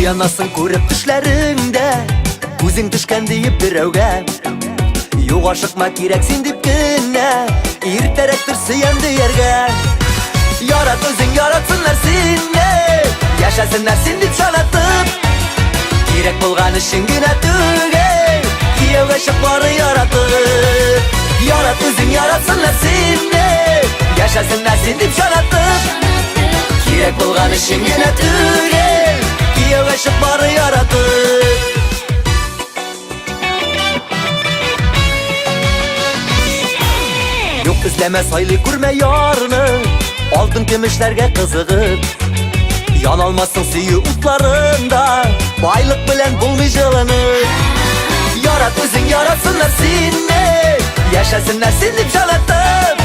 Уянасың күреп төшләреңдә, күзең төшкән диеп берәүгә. Юк, ашыкма, кирәк син дип кенә, иртәрәктер сөям дияргә. Ярат үзең, яратсыннар сине, яшәсеннәр син дип шанатып. Кирәк булган өчен генә түгел, кияүгә чык бары яратып. Ярат үзең, яратсыннар сине, яшәсеннәр син дип шанатып. Кирәк булган өчен генә түгел, кияүгә чык бары яратып. Юк эзләмә, сайлый күрмә ярны, алтын көмешләргә кызыгып. Яналмассың сөю утларында, байлык белән булмый җылынып. Ярат үзең, яратсыннар сине, яшәсеннәр син дип җанатып.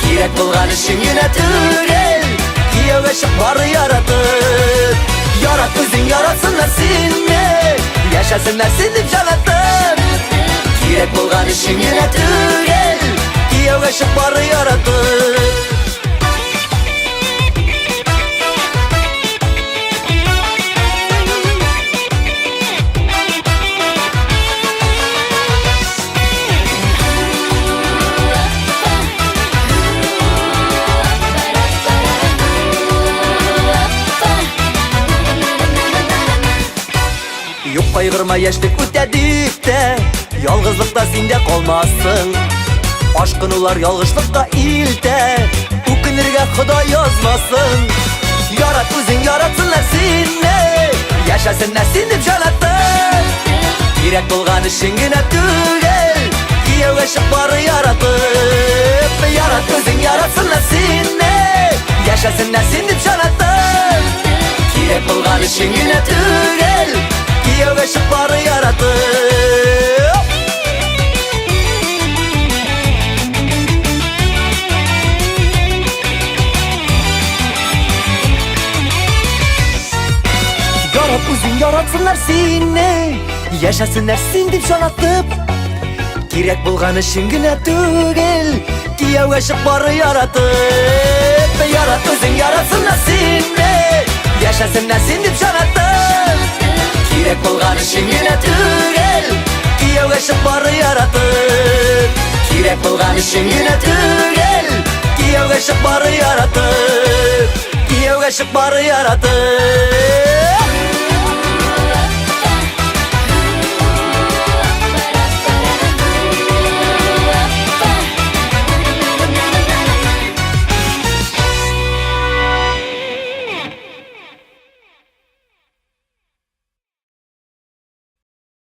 Кирәк булган өчен генә түгел, кияүгә чык бары яратып. Ярат үзең, яратсыннар сине, яшәсеннәр син дип җанатып. Кирәк булган өчен генә түгел, кияүгә чык бары яратып. Юк, кайгырма, яшьлек үтә дип тә, ялгызлыкта син дә калмассың. Ашкынулар ялгышлыкка илтә, үкенергә Ходай язмасын. Ярат үзең, яратсыннар сине, яшәсеннәр син дип җанатып. Кирәк булган өчен генә түгел, кияүгә чык бары яратып. Ярат үзең, яратсыннар сине, яшәсеннәр син дип җанатып. Кирәк булган өчен генә түгел, кияүгә чык бары яратып. Ярат үзең, яратсыннар сине, яшәсеннәр син дип җанатып. Кирәк булган өчен генә түгел, кияүгә чык бары яратып. Ярат үзең, яратсыннар сине, яшәсеннәр син дип җанатып. Кирәк булган өчен генә түгел, кияүгә чык бары яратып. Кирәк булган өчен генә түгел, кияүгә чык бары яратып. Кияүгә чык бары яратып.